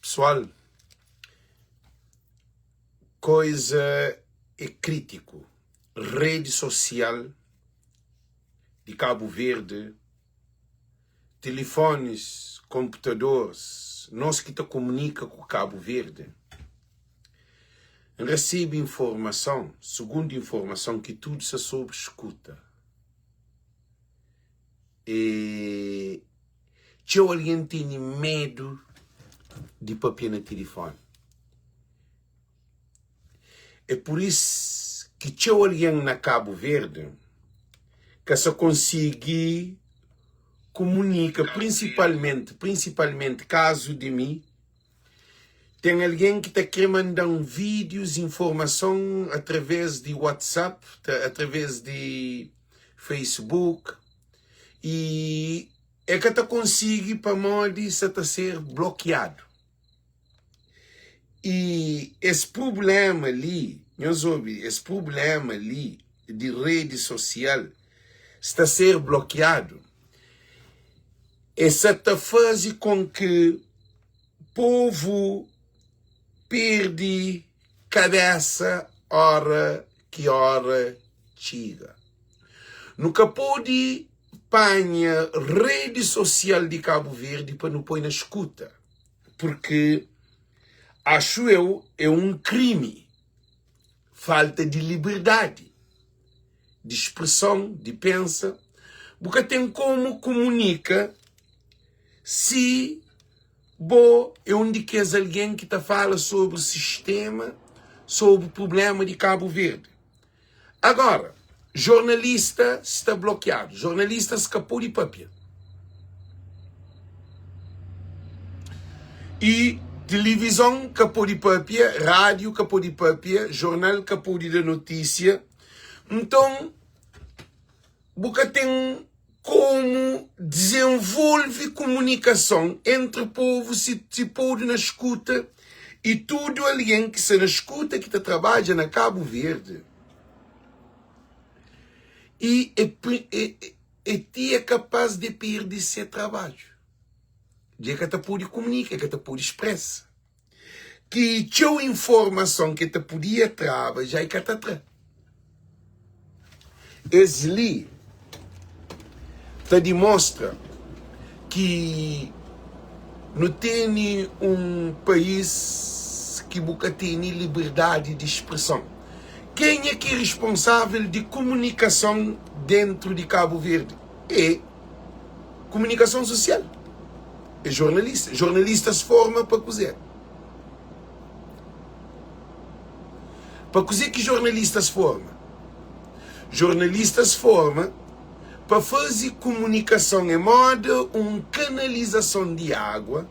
Pessoal, coisa é crítico. Rede social de Cabo Verde, telefones, computadores, nós ki ta comunica ku Cabo Verde, N recebe informação, segundo informação ki tudo sa sob escuta. E txeu algen tene medu di papia na tilifoni. É pur is ki txeu algen na Kabu Verdi ka sa konsigi kumunika, prinsipalmenti, prinsipalmenti kazu di mi, ten algen ki ta kre manda-m vídius, informason através di WhatsApp, através di Facebook i e ka ta konsigi pamodi sa ta ser blokiadu. I es prubléma li, nhos obi, es prubléma li di redi sosial sta ser blokiadu, e sa ta faze kon ki povu perde kabésa óra ki óra txiga. Nu ka pode panha redi sosial di Kabu Verdi pa nu poi na skuta. Porque acho eu é um crime falta de liberdade de expressão, de pensa. Bu ka tem como comunica se bo é um di kes alguém ki ta fala sobre sistema, sobre problema di Cabo Verde. Agora, jornalista sta blokiadu, jornalistas ka pode papia. E tilivizon ka pode papia, rádiu ka pode papia, jornal ka pode da notísia. Nton, bu ka ten komu dizenvolve kumunikason entri povu si si podu na skuta i tudu algen ki sta na skuta ki ta trabadja na Kabu Verdi i e e e ti e kapas di pirdi se trabadju dja e ka ta pode kumunika e ka ta pode spresa. Ki txeu informason ki el ta podia traba dja el ka ta tra. Es li ta dimostra ki nu tene un país ki bu ka tene liberdadi di spreson. Kenha ki é responsável di kumunikason dentru di Kabu Verdi? É kumunikason sosial. É jornalista. Jornalistas forma pa kuzê? Pa kuzê ki jornalistas forma? Jornalistas forma pa faze kumunikason é moda un kanalizason di água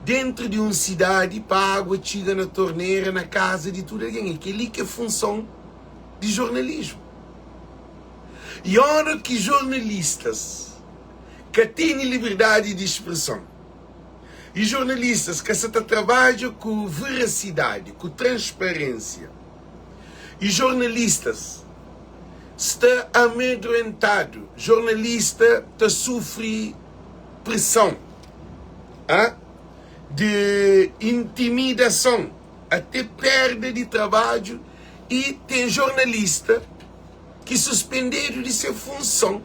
dentru di un sidadi pa água txiga na tornera na kaza di tudu algen. É kel-li ki é funson di jornalismu. I óra ki jornalistas ka tene liberdadi di spreson i jornalistas ka sa ta trabadja ku verasidadi, ku transparensia i jornalistas sta amedroentadu, jornalista ta sufri preson di intimidason ate perda di trabadju i ten jornalista ki suspendedu di se funson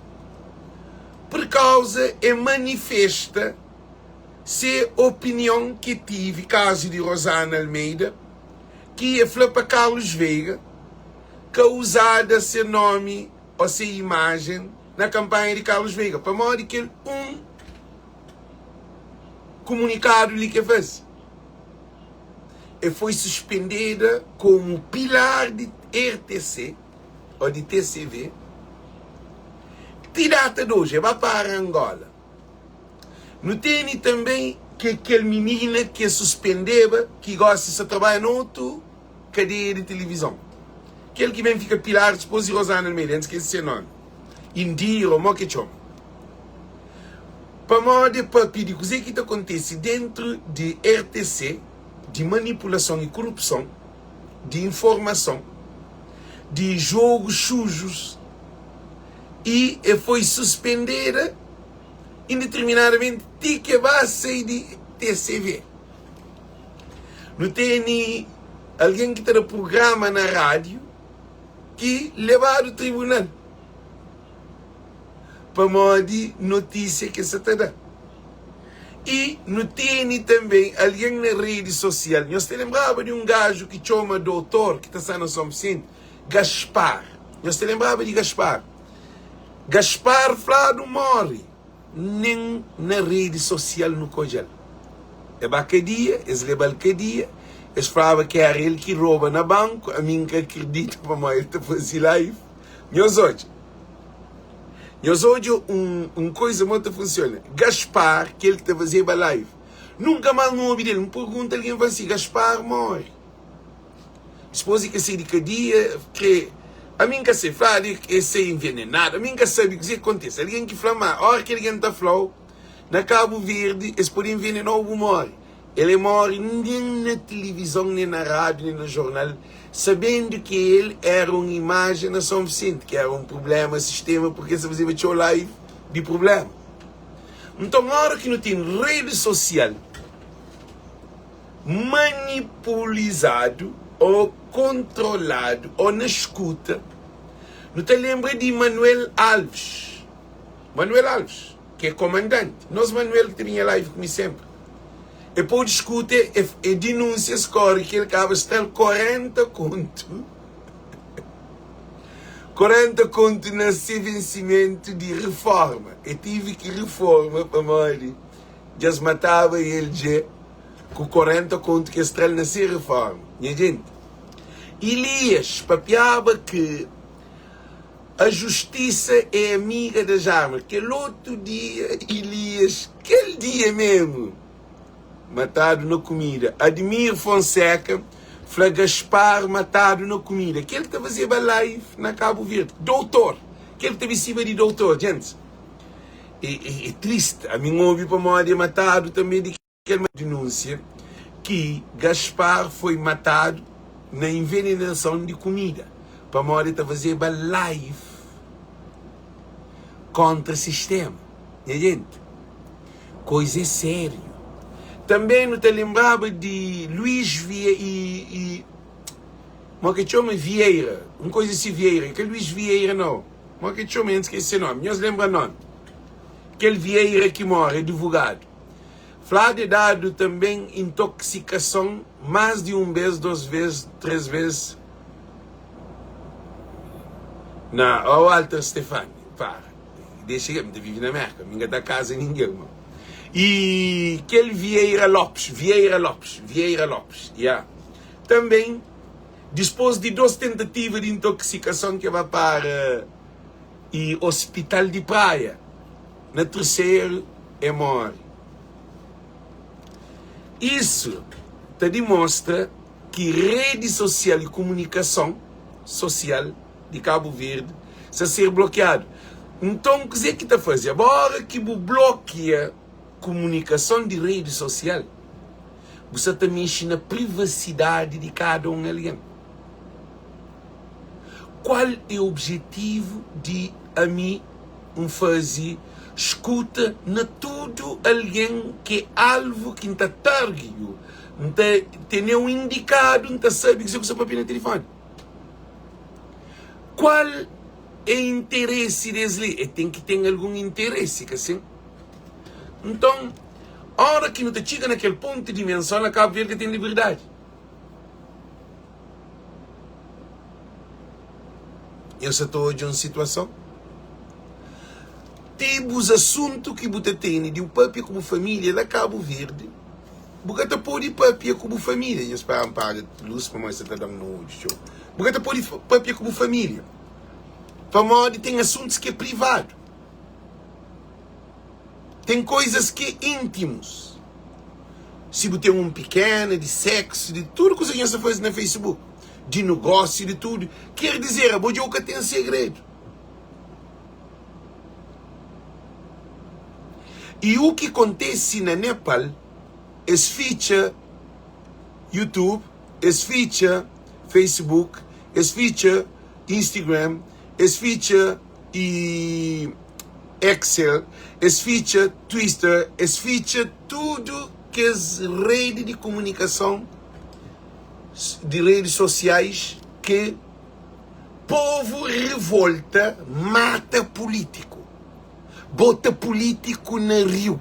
pur kauza e manifesta se opinion ki tive, kazu di Rosana Almeida, ki e fla pa Carlos Veiga ka uzada se nomi o se imajen na kampanha di Carlos Veiga pamodi kel un kumunikadu li ke faze. E foi suspendeda komu pilar di RTC o di TCV ti data di oji. E ba para Angola. Nu tene tanbe ke kel minina ke suspendeba ki gosi sa trabadja na otu kadeia di tilivizon. Kel ki ben fika pilar dipos di Rosana Almeida, N skese se nomi, Indira o mo ke txoma. Pamodi e papia di kuze ki ta kontese dentru di RTC, di manipulason i kurupson, di informason, di jogus sujus i e foi suspendeda indeterminadamenti ti ke ba sai di TCV. Nu tene algen ki ta da prugrama na rádiu ki lebadu tribunal pamodi notísia ki el sa ta da. I nu tene tanbê algen na redi sosial. Nhos ta lenbraba di un gaju ki txoma Doutor ki ta sta na Son Visenti? Gaspar. Nhos ta lenbraba di Gaspar? Gaspar fladu móre. Nen na redi sosial nu ka odja-l. E ba kadia, es leba-l kadia, es flaba ki éra el ki roba na banku, ami N ka akridita pamodi el ta faze live. Nhos odja, nhos odja un koiza mo ta funsiona. Gaspar, kel ki ta fazeba live, nunka más nu obi di el. N pergunta algen, fla si Gaspar móre. Dipôs di ki el sai di kadia, krê ami N ka sai fladu el sai envenenadu, ami N ka sabe kuzê ki kontise. Algen ki fla ma óra ki algen ta fla-u na Kabu Verdi es pode envenena-u bu móre. El é móre nen na tilivizon, nen na rádiu, nen na jornal, sabendu ki el éra un imajen na Son Visenti, ki éra un prubléma sistéma purkê es ta fazeba txeu live di prubléma. Nton óra ki nu ten redi sosial, manipulizadu ô kontroladu ô na skuta, nu ta lenbra di Manuel Alves, Manuel Alves, ki é komandanti, nos Manuel ki ta binha live ku mi senpri, e pode skuta e dinúnsia es kóre ki el kaba sta-l 40 kontu, 40 kontu na se vensimentu di reforma, e tive ki reforma pamodi Dja es mataba el dje ku 40 kontu ki es tra-l na se reforma. Nha jenti, Ilias papiaba ki a justisa é amiga das armas. Kel otu dia, Ilias, kel dia memu, matadu na kumida. Admir Fonseca fla Gaspar matadu na kumida. Kel ki ta fazeba live na Kabu Verdi. Doutor. Kel ki ta bistiba di doutor. Gentis. É triste, ami N obi pamodi é matadu tanbe di kel dinúnsia ki Gaspar foi matadu na envenenason di kumida pamodi el ta fazeba live kontra sistema. Nha jenti, koiza é sériu. Tanbe nu ta lenbraba di Luís Vieira i mo ke txoma Vieira, un koiza si Vieira, é ka Luís Vieira nau. Mo ki txoma N skese se nomi. Nhos lenbra nomi? Kel Vieira ki more, advogadu. Fladu e dadu tanben intoksikason más di un bes, dos bes, tres bes na. Ó Walter Stefani, para. Dexa ki mi ta vive na Merka, mi ka ta kaza ningen, mo. I kel Vieira Lopes, Vieira Lopes, Vieira Lopes, ya. Tanben. Dispôs di dos tentativa di intoksikason ke ba para i ospital di Praia, na terseru e móre. Isu ta dimostra ki redi sosial i kumunikason sosial di Kabu Verdi sta ser blokiadu. Nton kuzê ki ta faze? Abora ki bu blokia kumunikason di redi sosial, bu sta ta mexe na privasidadi di kada un algen. Kual é objetivu di ami N faze skuta na tudu algen ki é alvu ki N ta targiu, N ta tene un indikadu, N ta sabe kuzê ku sta papia na tilifoni? Kual é interesi des li? E ten ki ten algun interesi, ka sin? Nton, óra ki nu ta txiga na kel pontu di menson, na Kabu Verdi ka ten liberdadi. Nhos sa ta odja un situason? Ti bus asuntu ki bu ta tene di bu papia ku bu família la Kabu Verdi, bu ka ta pode papia ku bu família. Nhos spera N paga lus pamodi sa ta da-m na odju txeu. Bu ka ta pode papia ku bu família pamodi ten asuntus ki é privadu. Ten koizas ki é íntimus. Si bu ten un pikena, di seksu, di tudu kuza ki nhos ta faze na Facebook, di nogósiu, di tudu, ker dizer abo dja bu ka ten segredu. I u ki kontese na Nepal, es fitxa YouTube, es fitxa Facebook, es fitxa Instagram, es fitxa i Excel, es fitxa Twitter, es fitxa tudu kes redi di kumunikason. di redes sosiais ki povu revolta mata pulitiku, bota pulitiku na riu.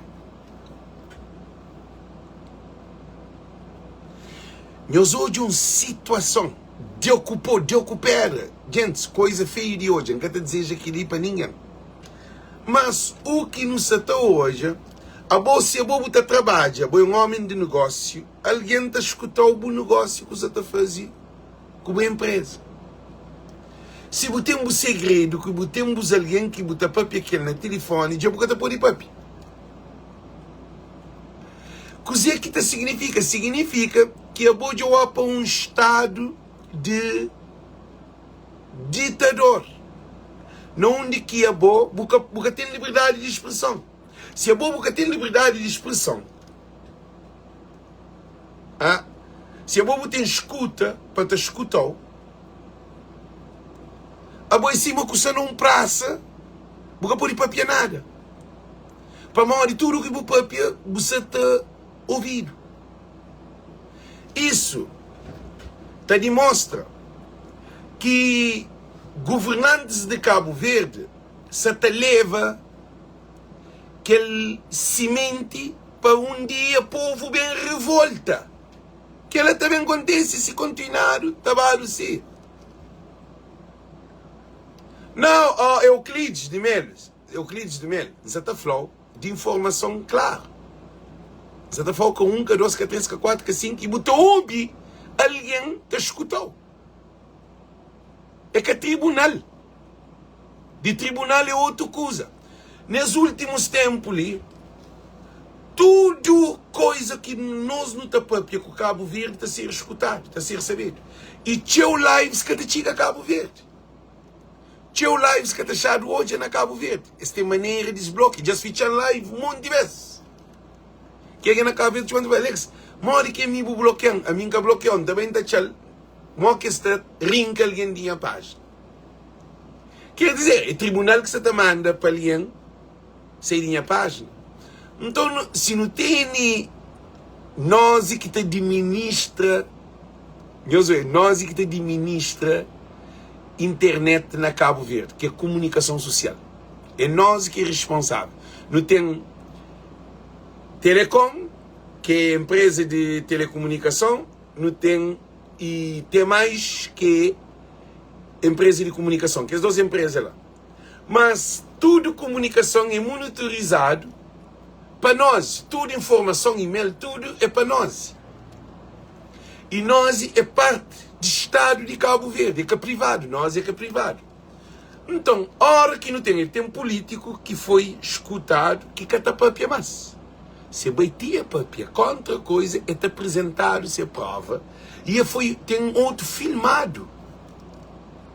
Nhos odja un situason Deu ku pó, deu ku pedra. Gentis, koiza feiu di odja. N ka ta dizeja kel-li pa ningen. Mas, u ki nu sa ta odja, abo, si abo bu ta trabadja, abo é un ómi di nogósiu, algen ta skuta-u bu nogósiu ku sa ta faze ku bu enpreza. Si bu ten bu segredu, ki bu ten bus algen ki bu ta papia ku el na tilifoni, dja bu ka ta pode papia. Kuzê ki ta signifika? Signifika ki abo dja oa pa un stadu di ditador, na undi ki abo bu ka, bu ka ten liberdadi di spreson. Si abo bu ka ten liberdadi di spreson, ah, si abo bu ten skuta pa ta skutau, abo é sima ku sta na un prasa, bu ka pode papia nada. Pamodi tudu ki bu papia bu sa ta obidu. Isu ta dimostra ki guvernantis di Kabu Verdi sa ta leba kel simenti pa un dia povu ben rivolta. Kela ta ben kontese si kontinuadu ta badu si. Nau, oh, Euclides de Melos. Euclides de Mel, N sa ta fla-u di informason klaru. N sa ta fla-u ka un, ka dos, ka tres, ka kuatu, ka sinku, i bu ta obi algen ta skuta-u. É ka tribunal. Di tribunal é otu kuza. Nes últimus ténpu li, tudu koiza ki nos nu ta papia ku Kabu Verdi ta ser skutadu, ta ser sabedu. I txeu lives ka ta txiga Kabu Verdi. Txeu lives ka ta xadu odja na Kabu Verdi. Es ten manera di sblokia. Dja es fitxa-m live monti bes. Kega na Kabu Verdi txoma-m ta fla, Alex, modi ki ami bu blokia-m? Ami N ka blokia-u, N ta bai N ta txa-l mo ki es ta rinka algen di nha pájina. Ker dizer, é tribunal ki sa ta manda pa algen sai di nha pájina. Nton, si nu tene nos ki ta diministra, nhos obi, nos ki ta diministra internet na Kabu Verdi, ki é komunikason susial. É nos ki é responsável. Nu ten Telecom, ki é enpreza di telekomunikason, nu ten i T-Mais, ki é enpreza di komunikason. Kes dos enpreza la. Mas tudu komunikason é monitorizadu pa nos. Tudu informason, email, tudu é pa nos. I nos é parti di stadu di Kabu Verdi, é ka privadu, nos é ka privadu. Nton, ora ki nu ten, el ten pulítiku ki foi skutadu ki ka ta papia mas. Se bai ti e papia kontra koiza, e ta prizentadu se prova i e foi, ten otu filmadu,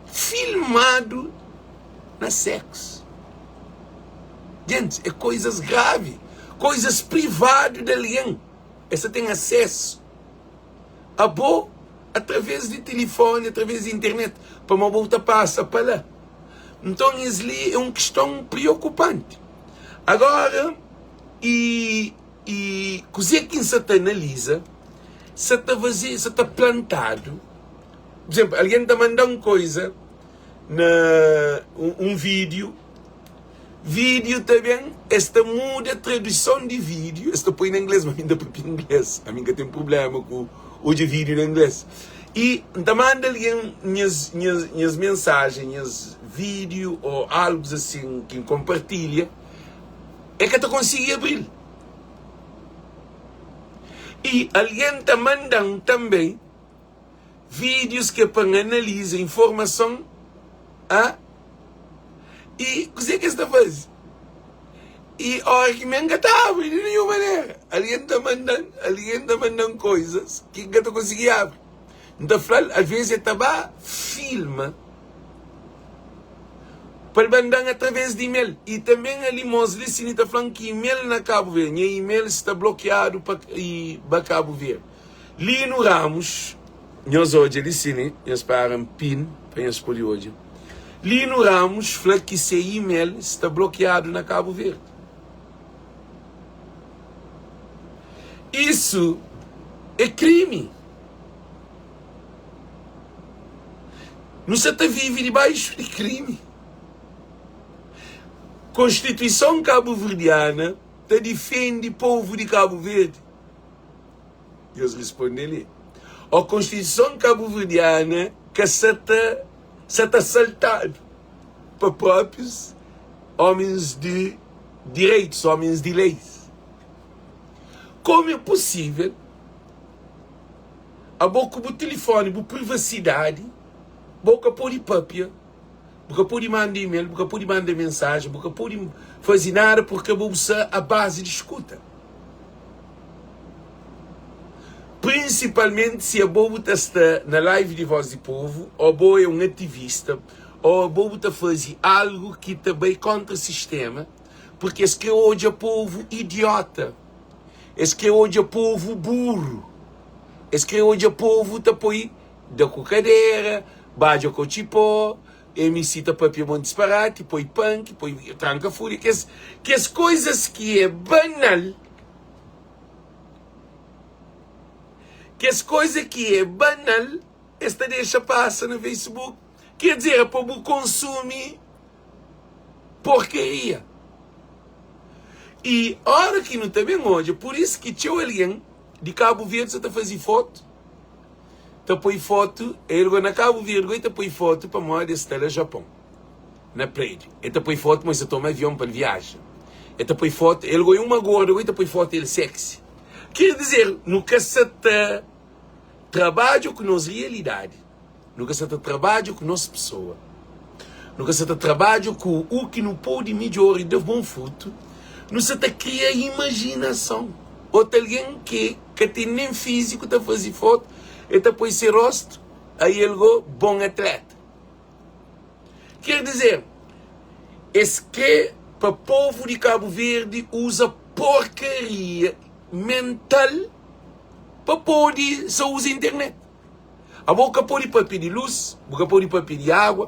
filmadu na seksu. Gentis, é koizas gravi, koizas privadu di algen. Es ta ten asesu a bo através di tilifoni, através di internet, pamodi bo ta pasa pa la. Nton, es li é un kiston priokupanti. Agora, i, i kuzê ki N sa ta analiza, sa ta faze, sa ta plantadu. Pur izénplu, algen ta manda-m koiza na un, un vídiu. Vídiu ta ben, es ta muda traduson di vídiu, es ta poi na inglês, ma mi N ta papia inglês, ami N ka ten prubléma ku odja vídiu na inglês. I N ta manda algen nhas, nhas, nhas mensajen, nhas vídiu ô algus asin ki N konpartilha, el ka ta konsigi abri-l. I algen ta manda-m tanbe vídius ki é pa N analiza informason a I kuzê ki es ta faze? I óra ki mi N ka ta abri di ninhun manera. Algen ta manda-m, algen ta manda-m koizas ki N ka ta konsigi abri. N ta fla-l, alvês el ta ba filma pa el manda-m através di email. I tanbê ali mos li si ta fla-m ki email na Kabu Verdi, nha email sta blokiadu pa i ba Kabu Verdi. Lino Ramos, nhos odja li si ne, nhos para N pin pa nhos pode odja. Lino Ramos fla ki se email sta blokiadu na Kabu Verdi. Isu é krimi. Nu sa ta vive dibaixu di krimi. Konstituison kabuverdiana ta difende povu di Kabu Verdi? Nhos responde li. Ô Konstituison kabuverdiana ka sa ta sa ta saltadu pa próprius ómens di direitus, ómens di leis? Komu é pusível abo ku bu tilifoni, bu privasidadi, bo ka pode papia, bu ka pode manda email, bu ka pode manda mensajen, bu ka pode faze nada purke abo bu sta a bazi di skuta? Prinsipalmenti si abo bu ta sta na live di Voz di Povu, ô abo é un ativista, ô abo bu ta faze algu ki ta bai kontra sistema, purke es kre odja povu idiota, es kre odja povu buru, es kre odja povu ta poi da ku kadera, badja kotxipó, MC ta papia monti disparati, poi punk, poi tranka furia, kes kes koizas ki é banal, kes koiza ki é banal es ta dexa pasa na Facebook, ker dizer é pa bu konsumi porkaria. I ora ki nu ta ben odja, pur isu ki txeu algen di Kabu Verdi sa ta faze fotu, ta poi fotu, el go na Kabu Verdi go el ta poi fotu pamodi el sta la Japon, na prédiu. El ta poi fotu ma el sta toma avion pa el viaja. El ta poi fotu, el go é uma gorda go el ta poi fotu el sexy. Ker dizer, nu ka sa ta trabadja ku nos rialidadi, nu ka sa ta trabadja ku nos pesoa, nu ka sa ta trabadja ku u ki nu pode midjora i da bon frutu, nu sa ta kria imajinason. Otu algen ki ka ten nen fiziku ta faze fotu, el ta poi se rostu, ai el go bon atleta. Ker dizer, es kre pa povu di Kabu Verdi uza porkaria mental pa pode sa uza internet. Abo bu ka pode papia di lus, bu ka pode papia di agua,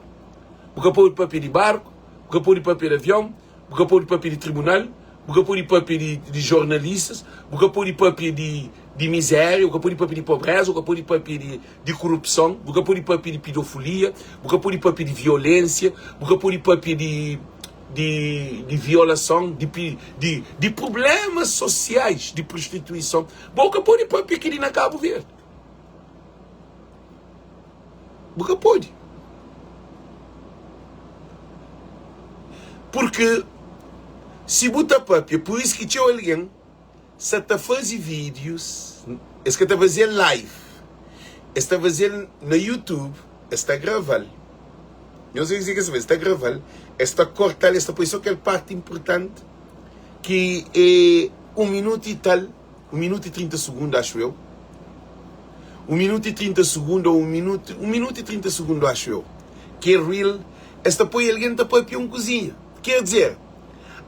bu ka pode papia di barku, bu ka pode papia di avion, bu ka pode papia di tribunal, bu ka pode papia di, di jornalistas, bu ka pode papia di, di miséria, bu ka pode papia di pobreza, bu ka pode papia di, di korupson, bu ka pode papia di pidofilia, bu ka pode papia di violénsia, bu ka pode papia di, di, di violason, di, di, di prublémas sosiais, di prostituison. Bu ka pode papia kel-li na Kabu Verdi. Bu ka pode. Purki si bu ta papia, pur isu ki txeu algen sa ta faze vídius, es ka ta faze-l live, es ta faze-l na YouTube, es ta grava-l. Nhos obi kuzê ki es ta faze? Es ta grava-l, es ta korta-l, es ta poi sô kel párti inportanti ki é un minutu i tal. 1 minutu i 30 sugundu axu eu 1 minutu i 30 sugundu ou 1 minutu 1 minutu i 30 sugundu axu eu ki é reel es ta poi algen ta papia un kuzinha ker dizer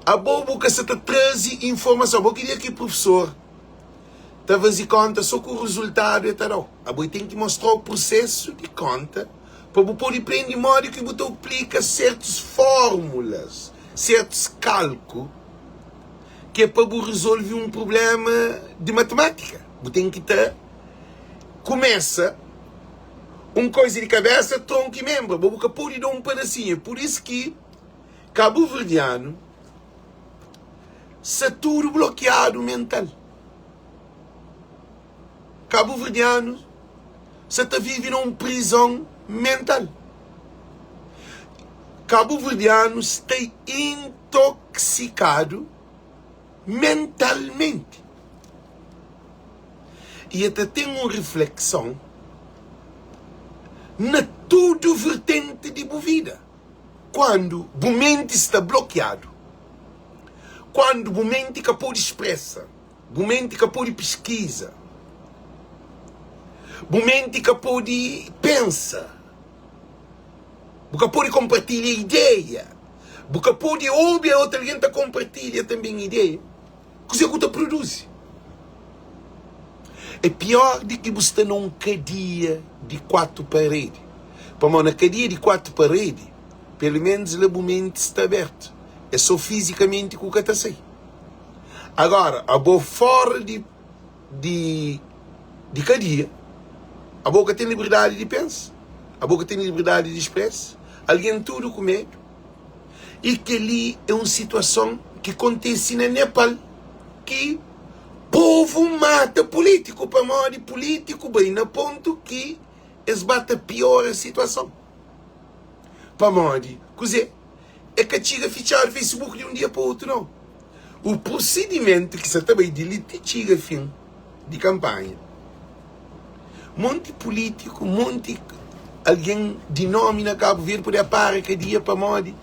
abo bu ka sa ta traze informason abo ki dia ki prufesor ta faze konta so ku rezultadu e ta dau abo e ten ki mostrau prusesu di konta pa bu pode prende modi ki bu ta aplika sertus fórmulas sertus kalku ki é pa bu rezolve un prubléma di matimátika. Bu ten ki ta kumesa un koiza di kabésa, tronku i menbra. Bo bu ka pode da un padasinhu. É pur isu ki kabuverdianu sta tudu blokiadu mental. Kabuverdianu sta ta vive na un prizon mental. Kabuverdianu sta intoksikadu mentalmenti. I e ta ten un riflekson na tudu vertenti di bu vida. Kuandu bu menti sta blokiadu, kuandu bu menti ka pode spresa. Bu menti ka pode piskiza. Bu menti ka pode pensa. Bu ka pode konpartilha ideia. Bu ka pode obi otu algen ta konpartilha tanben ideia. Kuzê ku ta produzi? É pior di ki bu sta na un kadia di kuatu paredi. Pamodi na kadia di kuatu paredi, pelu ménus la bu menti sta abertu. É sô fizikamenti ku ka ta sai. Agora, abo fora di di di kadia, abo ka ten liberdadi di pensa. Abo ka ten liberdadi di spresa? Algen tudu ku medu. I kel-li é un situason ki kontise na Nepal ki povu mata pulítiku pamodi pulítiku bai na pontu ki es ba ta piora situason. Pamodi kuzê? É ka txiga fitxadu Facebook di un dia pa otu nau. O prosidimentu ki sa ta bai di li ti txiga fin di kanpanha, monti pulítiku, monti algen di nomi na Kabu Verdi pode para kadia pamodi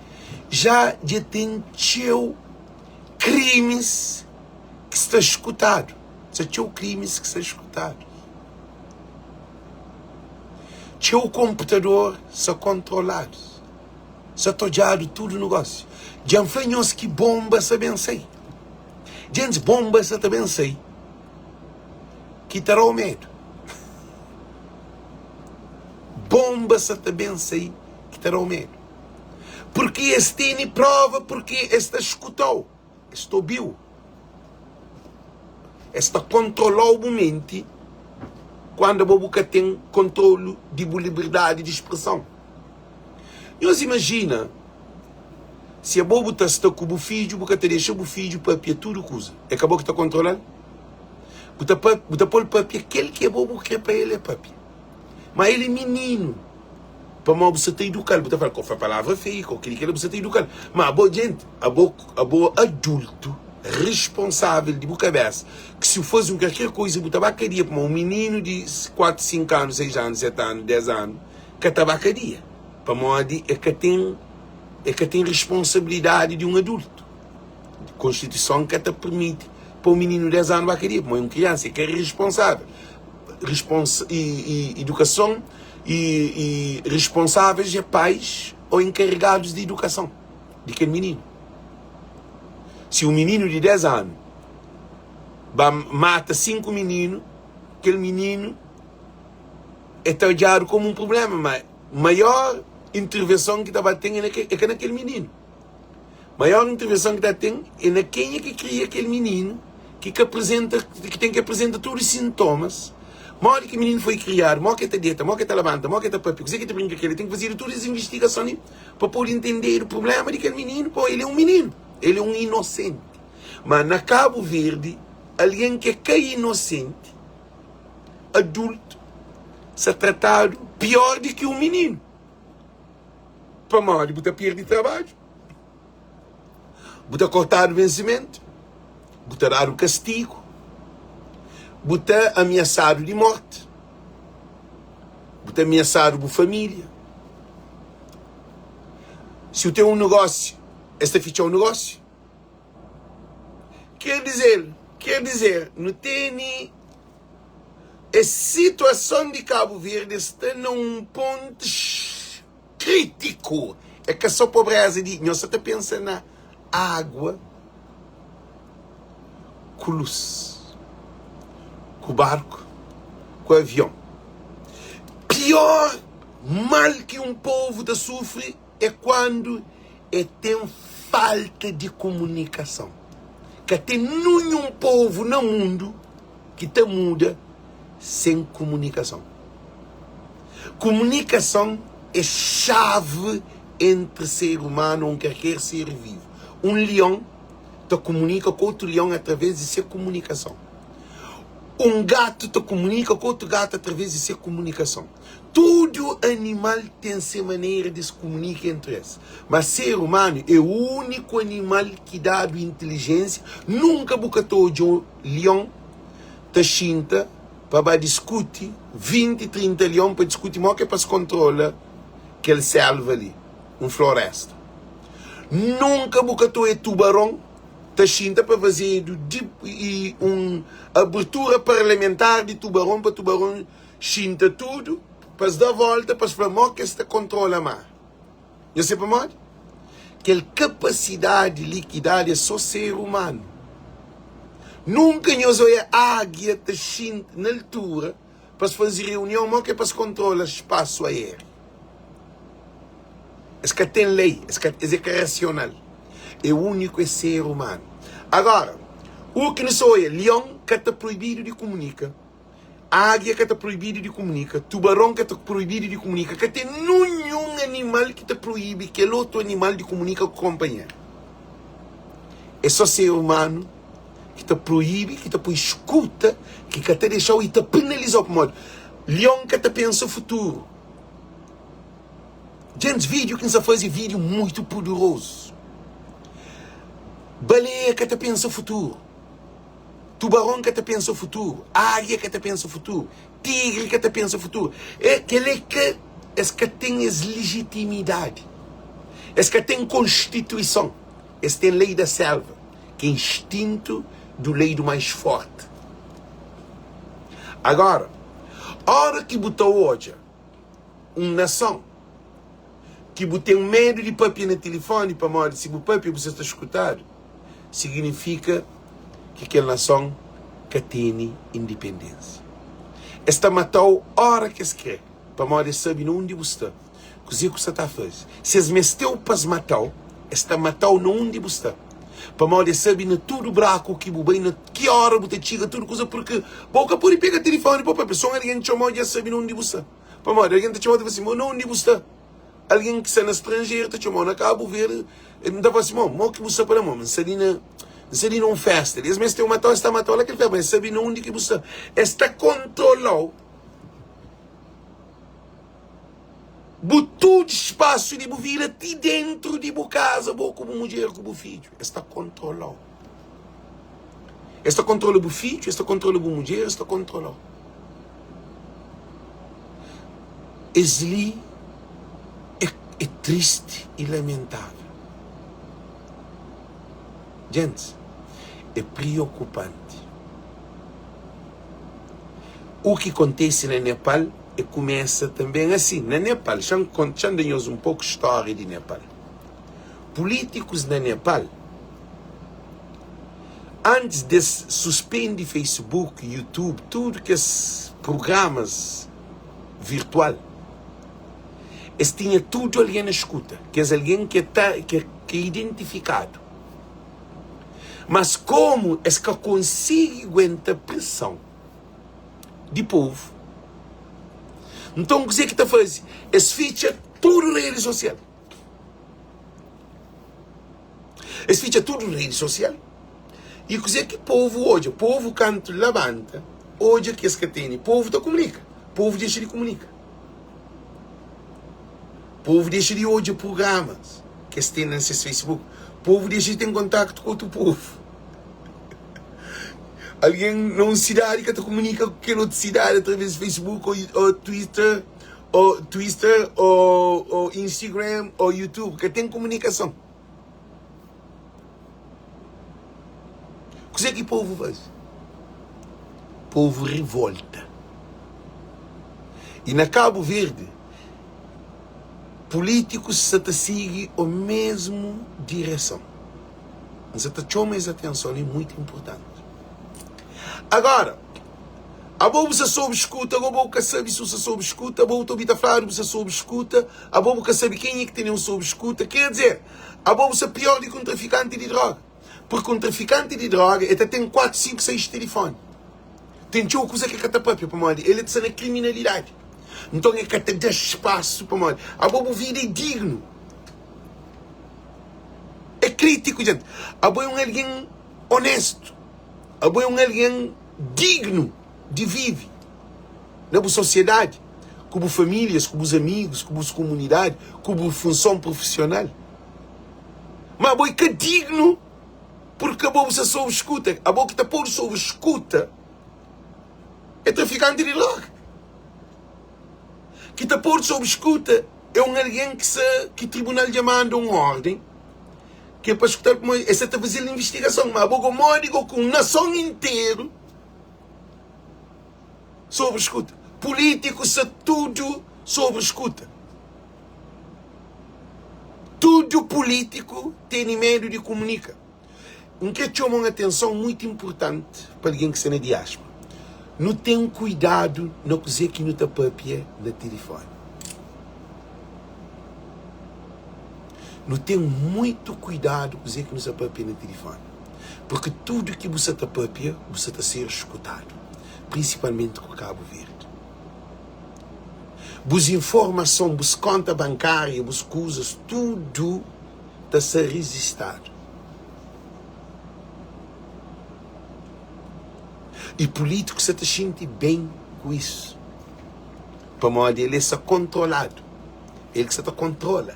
já dja ten txeu krimis ki sta skutadu. Sta txeu krimis ki sta skutadu. Txeu konputador sta kontroladu. Sa ta odjadu tudu nogósiu. Dja N fla nhos ki bonba sa ben sai. Djentis, bonba sa ta ben sai ki ta da-u medu. Bonba sa ta ben sai ki ta da-u medu. Purki es tene prova, purki es ta skuta-u. Es ta obi-u. Es ta kontrola-u bu menti kuandu abo bu ka ten kontrolu di bu liberdadi di spreson. Nhos imajina si abo bu ta sta ku bu fidju, bu ka ta dexa bu fidju pâpia tudu kuza. É ka bo ki ta kontrola-l? Bu ta bu ta pô-l pâpia kel ki abo bu krê pa el e pâpia. Má el é mininu. Pamodi bu sta ta iduka-l, bu ta fla-l, Ka bu fla palavra feiu, ka bu kel-li, kel-la, bu sta ta iduka-l. Má abo, jenti, abo, abo adultu, responsável di bu kabésa, ki si bu faze un kalker kuza, bu ta ba kadia. Pamodi un mininu di 4, 5 anu, 6 anu, 7 anu, 10 anu ka ta ba kadia, pamodi el ka ten, el ka ten responsabilidadi di un adultu. Konstituison ka ta permiti pa un mininu di 10 anu ba kadia, pamodi é un kriansa, el ka é responsável. Respons, i, i, idukason. I responsáveis é pais ô enkaregadus di idukason di kel mininu. Si un mininu di 10 anu ba mata 5 mininu, kel mininu é ta odjadu komu un prubléma, má maior intervenson ki ta ba ten é ka na kel mininu. Maior intervenson ki ta ten é na kenha ki kria kel mininu ki ka apresenta, ki ten ki apresenta tudu sintomas, modi ki mininu foi kriadu, modi ki el ta deta, modi ki el ta labanta, modi ki el ta papia, kuzê ki el ta brinka ku el. Ten ki fazedu tudu es investigason li pa pode ntendedu prubléma di kel mininu, pamodi el é un mininu, el é un inosenti. Ma na Kabu Verdi, algen ki é ka inosenti, adultu, sa tratadu pior di ki un mininu. Pamodi bu ta perde trabadju, bu ta kortadu vensimentu, bu ta dadu kastigu, bu ta amiasadu di morti, bu ta amiasadu bu família. Si bu ten un negósiu, es ta fitxa-u negósiu. Ker dizer, ker dizer, nu tene Es situason di Kabu Verdi sta na un pontu kritiku. É ka so pobreza di nhos sa ta pensa na agua ku lus, ku barku, ku avion. Pior mal ki un povu ta sufri é kuandu é ten falta di komunikason. Ka ten ninhun povu na mundu ki ta muda sen komunikason. Komunikason é xavi entri ser umanu ô un kalker ser vivu. Un lion ta komunika ku otu lion através di se komunikason. Un gatu ta komunika ku otu gatu através di se komunikason. Tudu animal ten se manera di es kumunika entri es. Ma ser umanu é úniku animal ki dadu intilijénsia. Nunka bu ka ta odja un lion ta xinta pa ba diskuti, 20, 30 lion pa diskuti modi ki é pa es kontrola kel sélva li, un florésta. Nunka bu ka ta odja tubaron ta xinta pa fazedu di un abertura parlamentar di tubaron pa tubaron xinta tudu pa es da volta pa es fla mo ki es ta kontrola mar. Nhos sabe pamodi? Kel kapasidadi li ki dadu é so ser umanu. Nunka nhos oia ágia ta xinta na altura pa es faze reunion mo ki é pa es kontrola spasu aériu. Es ka ten lei, es ka, es é ka rasional. É úniku é ser umanu. Agora, u ki nu sa oia, lion ka ta proibidu di kumunika. Ágia ka ta proibidu di kumunika, tubaron ka ta proibidu di kumunika, ka ten ninhun animal ki ta proibi kel otu animal di kumunika ku konpanheru. É sô ser umanu ki ta proibi, ki ta poi skuta, ki ka ta dexa-u i ta penaliza-u. Pamodi lion ka ta pensa futuru. Djentis, vídiu ki N sta faze é vídiu mutu poderozu. Baleia ka ta pensa futuru. Tubaron ka ta pensa futuru, águia ka ta pensa futuru, tigri ka ta pensa futuru. É kel-li ke es ka ten es lijitimidadi, es ka ten konstituison, es ten lei da selva, ki é instintu du lei du mais forti. Agora, ora ki bu ta odja un nason ki bu ten medu di papia na tilifoni pamodi si bu papia bu sa ta skutadu, siginifika ki kel nason ka tene indipendensia. Es ta mata-u óra ki es krê, pamodi es sabe na undi bu sta, kuzê ku sta ta faze. Si es meste-u pa es mata-u, es ta mata-u na undi bu sta, pamodi es sabe na tudu braku ki bu bai, na ki óra bu ta txiga, tudu kuza, purki bo ka pode pega tilifoni pa papia, son algen txoma-u dja es sabe na undi bu sta. Pamodi algen ta txoma-u ta fla sin, na undi bu sta? Algen ki sta na stranjeru ta txoma-u na Kabu Verdi, N ta fla si, Mo, mo ki bu sta pa la? Mo, N sta li na, N sta li na un festa li. Es meste un matau, es ta matau la kel festa, ma es sabe na undi ki bu sta. Es ta kontrola-u bu tudu spasu di bu vida, ti dentru di bu kaza, bo ku bu mudjer ku bu fidju. Es ta kontrola-u. Es ta kontrola bu fidju, es ta kontrola bu mudjer, es ta kontrola-u. Es li é, é tristi i lamentável. Gentis, é priokupanti. U ki kontese na Nepal é kumesa tanben asi. Na Nepal, xa-m xa-m da nhos un poku stória di Nepal. Pulítikus na Nepal, antis di es suspende Facebook, YouTube, tudu kes prugramas virtual, es tinha tudu algen na skuta, kes algen ki ta ki é identifikadu. Mas komu es ka konsigi guenta preson di povu, nton kuzê ki ta faze? Es fitxa tudu redi sosial. Es fitxa tudu redi sosial. I kuzê ki povu odja? Povu kantu labanta, odja ki es ka tene. Povu ta kumunika. Povu dexa di kumunika. Povu dexa di odja prugramas ki es ten na ses Facebook. Povu dexa di ten kontaktu ku otu povu. Algen na un sidadi ka ta kumunika ku kel otu sidadi através di Facebook ô Twitter ô Twitter ô Instagram ô YouTube. Ka ten kumunikason. Kuzê ki povu faze? Povu rivolta. I na Kabu Verdi, pulítikus sa ta sigi o mesmu direson. N sa ta txoma es atenson li, muitu inpurtanti. Agora, abo bu sa sob skuta, abo bu ka sabe si bu sa sob skuta, abo bu ta obi ta fladu bu sa sob skuta, abo bu ka sabe kenha ki tene un sob skuta. Ker dizer, Abo bu sta pior di ki un trafikanti di droga. Purki un trafikanti di droga e ta ten 4, 5, 6 tilifoni. Ten txeu kuza ki e ka ta papia pamodi el e ta sta na kriminalidadi. Nton e ka ta da spasu pamodi abo bu vida e dignu. E kritiku djenti. Abo e un algen onestu. Abo e un algen dignu di vive na bu sosiedadi, ku bu famílias, ku bus amigus, ku bus kumunidadi, ku bu funson prufisional. Má abo é ka dignu purki abo bu sta sob skuta. Abo ki ta podu sob skuta é trafikanti di droga. Ki ta podu sob skuta é un algen ki sta ki tribunal dja manda un órden ki é pa skuta-l pamodi es sta ta faze-l invistigason. Má abo go modi go ku un nason interu Sobri skuta. Pulítiku sta tudu sobri skuta. Tudu pulítiku tene medu di kumunika. N kre txoma un atenson muitu inpurtanti pa algen ki sta na diáspora. Nu ten kuidadu na kuzê ki nu ta pâpia na tilifóni. Nu ten muitu kuidadu kuzê ki nu sta pâpia na tilifóni. Purki tudu ki bu sa ta pâpia, bu sa ta ser skutadu. Prinsipalmenti ku Kabu Verdi. Bus informason, bus konta bankária, bus kuzas, tudu ta sta rijistadu. I pulítiku sa ta xinti ben ku isu, pamodi el é sa kontroladu, el ki sa ta kontrola.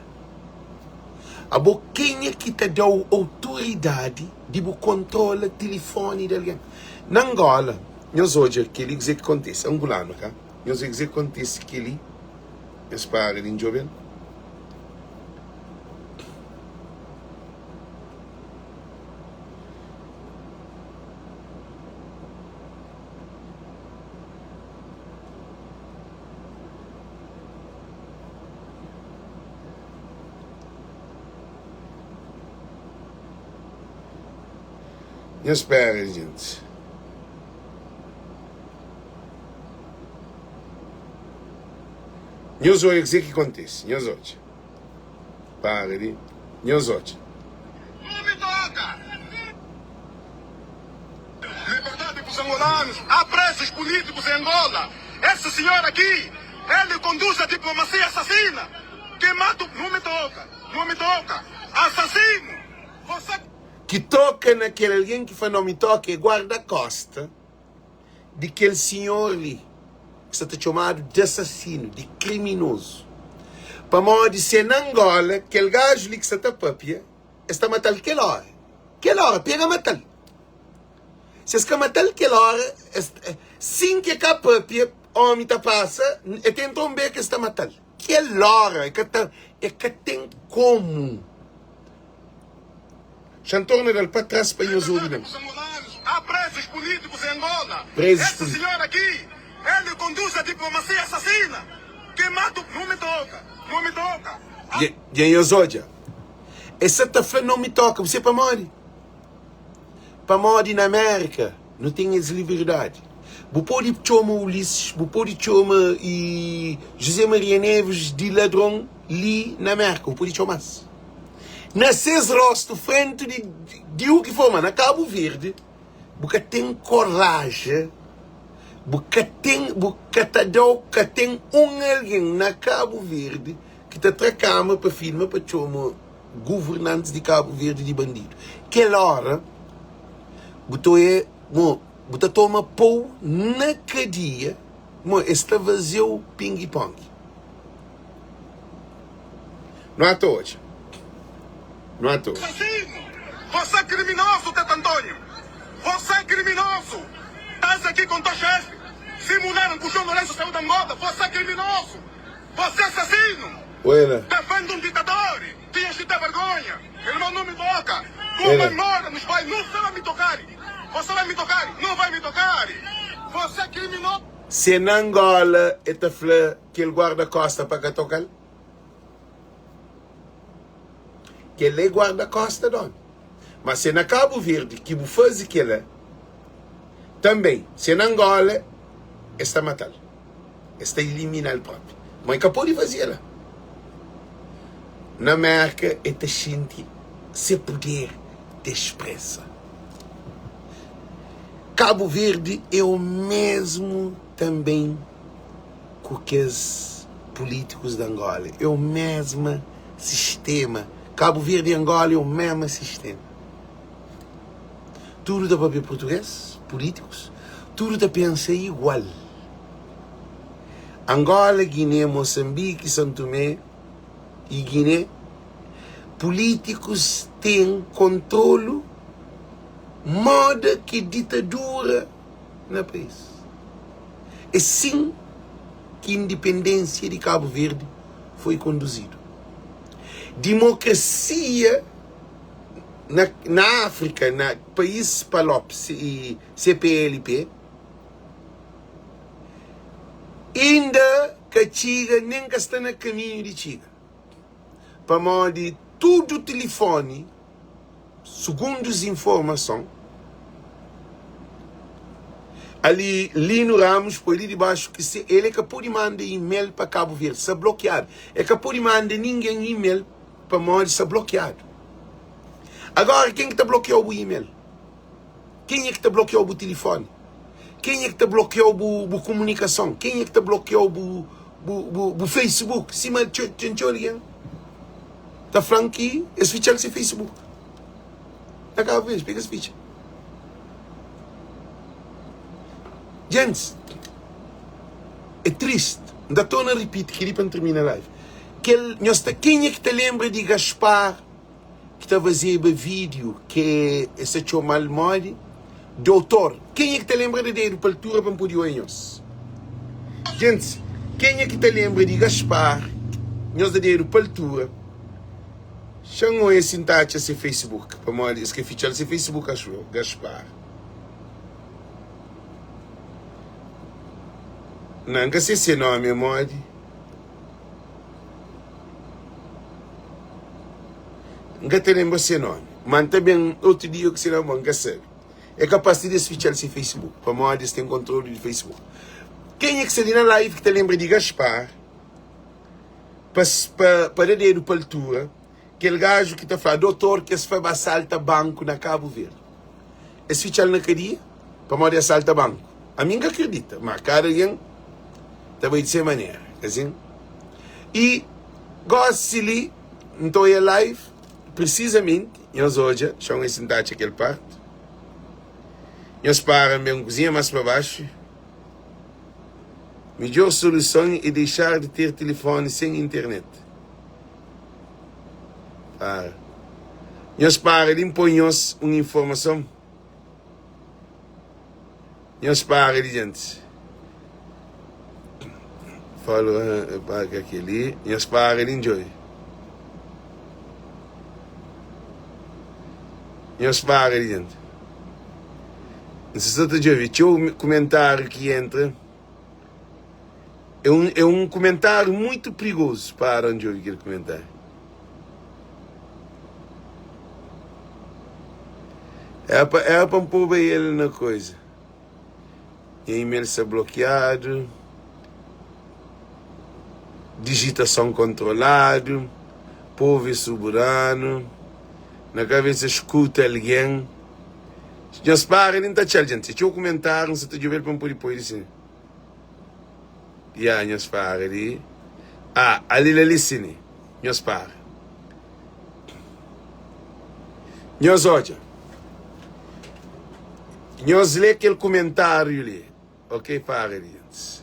Abo kenha ki ta da-u autoridadi di bu kontrola tilifoni di algen? Na Angola, nhos odja kel-li kuzê ki kontise, angulanu ka? Nhos odja kuzê ki kontise kel-li, nhos para di N djobe-l. Nhos spera gentis. Nhos odja kuzê ki kontise. Nhos odja. Para di. Nhos odja. Liberdade pros angolanos, há presos políticos em Angola, esse senhor aqui, ele conduz a diplomacia assassina, que mata, não me toca, não me toca, assassino, você. Ki toka na kel algen ki fla no mi toka é guarda-kosta di kel sinhor li ki sta ta txomadu di asasinu, di kriminozu. Pamodi si é na Angola, kel gaju li ki sta ta papia, es ta mata-l kel óra. Kel óra, pega mata-l. Si es ka mata-l kel óra, es, sin ki e ka papia, ómi ta pasa, e ta entra un beku es ta mata-l. Kel óra, e ka ta, e ka ten komu. Xa N torna da-l pa tras pa nhos obi ben. Há presos políticos em Angola. Presos Esse políticos. senhor aqui, ele conduz a diplomacia assassina que mata o. Não me toca, não me toca. Dja, dja nhos odja? Es sa ta fla não me toca, bu sabe pamodi? Pamodi na Amérika nu ten es liberdadi. Bu pode txoma Ulisses, bu pode txoma e José Maria Neves di ladron li na Amérika, bu pode txoma-s. Na ses rostu frenti di di u ki for, ma na Kabu Verdi bu ka ten koraji, bu ka ten, bu ka ta dau, ka ten un algen na Kabu Verdi ki ta tra kama pa filma pa txoma guvernantis di Kabu Verdi di bandidu. Kel ora bu ta oia mo bu ta toma pou na kadia mo es ta fazeu pingi-pongi. Nu ata odja. Nu ata odja. Assassino! Você é criminoso, Tete Antonio! Você é criminoso! Tás aqui com teu chefe! Simularam que o João Lourenço saiu da Angola! Você é criminoso! Você é assassino! Olha. Defende um ditador! Tinhas de ter vergonha! Irmão, não me toca! Tu Olha. vai embora, nos vai! Não você vai me tocar! Você vai me tocar! Não vai me tocar! Você é criminoso! Se na Angola e ta fla kel guarda-costa pa ka toka-l? Kel-la é guarda-costa d'ómi. Má se na Kabu Verdi ki bu faze kel-la, tanbê se na Angola, es ta mata-l. Es ta ilimina-l própi. Má el ka pode faze kel-la. Na Mérka, el ta xinti se puder di spresa. Kabu Verdi é omésmu tanbê. ku kes pulítikus di Angola. É o mesma sistema. Kabu Verdi e Angola é o mesma sistema. Tudu ta papia purtugês, pulítikus, tudu ta pensa igual. Angola, Guiné, Mosanbiki, San Tumé i Guiné, pulítikus ten kontrolu moda ki ditadura na país. É sin ki indipendênsia di Kabu Verdi foi konduzidu. Dimokrasia na na Áfrika, na país PALOP i CPLP, inda ka txiga nen ka sta na kaminhu di txiga, pamodi tudu tilifoni Sugundu es informason, ali Lino Ramos poi li dibaxu ki se el e ka podi manda email pa Kabu Verdi, sta blokiadu. E ka podi manda ningen email pamodi sta blokiadu. Agora ken ki ta blokiau bu email? Kenha ki ta blokiau bu tilifoni? Kenha ki ta blokiau bu bu komunikason? Kenha ki ta blokiau bu bu bu bu Facebook? Sima txeu ten txeu algen ta fla-m ki es fitxa-l se Facebook na Kabu Verdi, pika es fitxa. Gentis, é triste. N ta torna ripiti kel-li pa N tirmina live. Kel nhos ta kenha ki ta lenbra di Gaspar? ki ta fazeba vídiu ke es ta txoma-l modi Doutor. Kenha ki ta lenbra da dedu pa altura pa N pode oia nhos? Gentis, kenha ki ta lenbra di Gaspar? Nhos da dedu pa altura. Xa N oia si N ta atxa se Facebook, pamodi es ka fitxa-l se Facebook, axu eu. Gaspar. Nan, N ka se se nomi é modi. N ka ta lenbra se nomi, ma N ta ben otu dia ku se nomi, bon, N ka sabe. É kapas ti di es fitxa-l se Facebook, pamodi es ten kontrolu di Facebook. Kenha ki sta li na live ki ta lenbra di Gaspar, pa, pa, pa da dedu pa altura, kel gaju ki ta fla, Dotor, ki es fla ba salta banku na Kabu Verdi. Es fitxa-l na kadia pamodi es salta banku. Ami N ka kridita, ma kada algen ta bai di se manera, asin. I gosi li N ta oia live, prisizamenti, nhos odja, xa-m si N ta atxa kel parti. Nhos para N ben kuzinha más pa baxu. Midjor soluson é deixar de ter telefone sem internet. Para. Nhos para di N poi nhos un informason. Nhos para di djentis. Fala pa ka keli. Nhos para di ndjoi. Nhos para di djenti. N sta ta djobe txeu kumentáriu ki entra. É un, é un kumentáriu muitu prigozu. Para N djobe kel kumentáriu. Era pa, era pa N poba el na koisa. Nha email sta blokiadu. Dijitason kontroladu. Povu é soberanu. Na kabesa skuta algen. Nhos para li N ta atxa-l djenti. Txeu kumentáriu N sa ta djobe-l pa N pode poi li sin. Ya, nhos para li. Ah, ali la li sin. Nhos para. Nhos odja. Nhos lé kel kumentáriu li. Ok, para li djenti.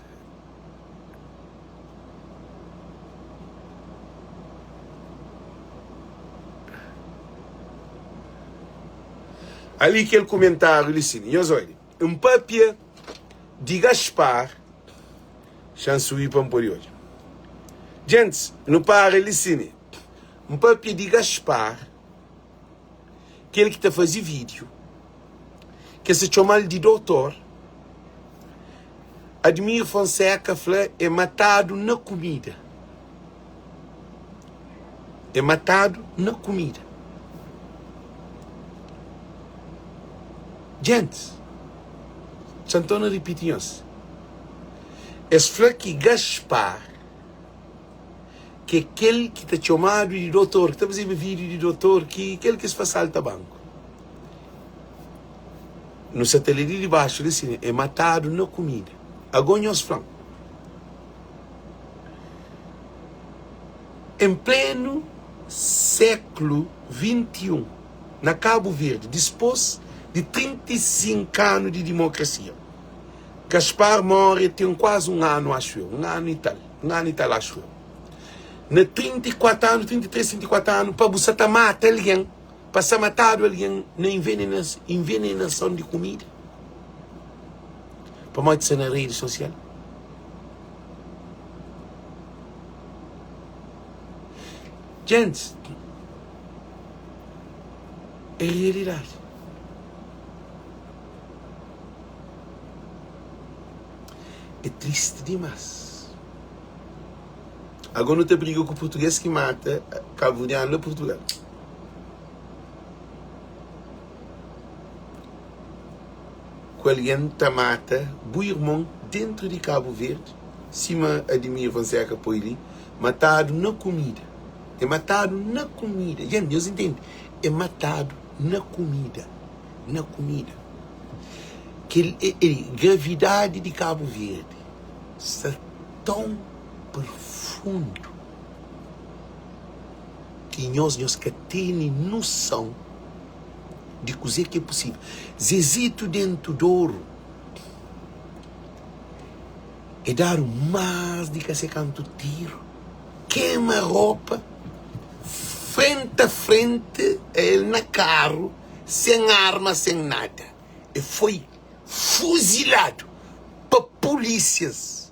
Ali kel kumentáriu li sin. Nhos odja. N papia di Gaspar. Xa N subi pa N pode odja. Djentis, nu para li sin. N papia di Gaspar. Kel ki ta faze vídiu, ki es ta txoma-l di Dotor Admir Fonseca fla é matadu na kumida. É matadu na kumida. Gentis, xa N torna ripiti nhos. Es fla ki Gaspar. ki é kel ki ta txomadu di dotor, ki ta fazeba vídiu di dotor, ki kel ki es fla salta banku. Nu sa ta lé li di baxu li sin, é matadu na kumida. Agó nhos fla-m, en plenu séklu 21, na Kabu Verdi, dispôs di 35 anu di dimokrasia, Gaspar móre ten kuazi un anu, axu eu, un anu i tal. Un anu i tal axu eu. Na 34 anu, 33, 34 anu, pa bu sa ta mata algen, pa sa matadu algen na envenenason di kumida. Pamodi sa na redi sosial. Gentis, é realidadi. É tristi dimas. Agora nu ta briga ku português ki mata kabuverdianu na Portugal. Ku algen ta mata bu irmon dentru di Kabu Verdi, sima Admir Fonseca poi li, matadu na kumida. É matadu na kumida. Gente, nhos intende? É matadu na kumida. Na kumida. Kel gravidadi di Kabu Verdi sta ton profundu ki nhos, nhos ka tene noson di kuzê ki é posível. Zezito Dentu Doru é dadu más di ka se kantu tiru, kema ropa, frenti a frenti a el na karu, sen arma, sen nada. E foi fuziladu pa pulísias.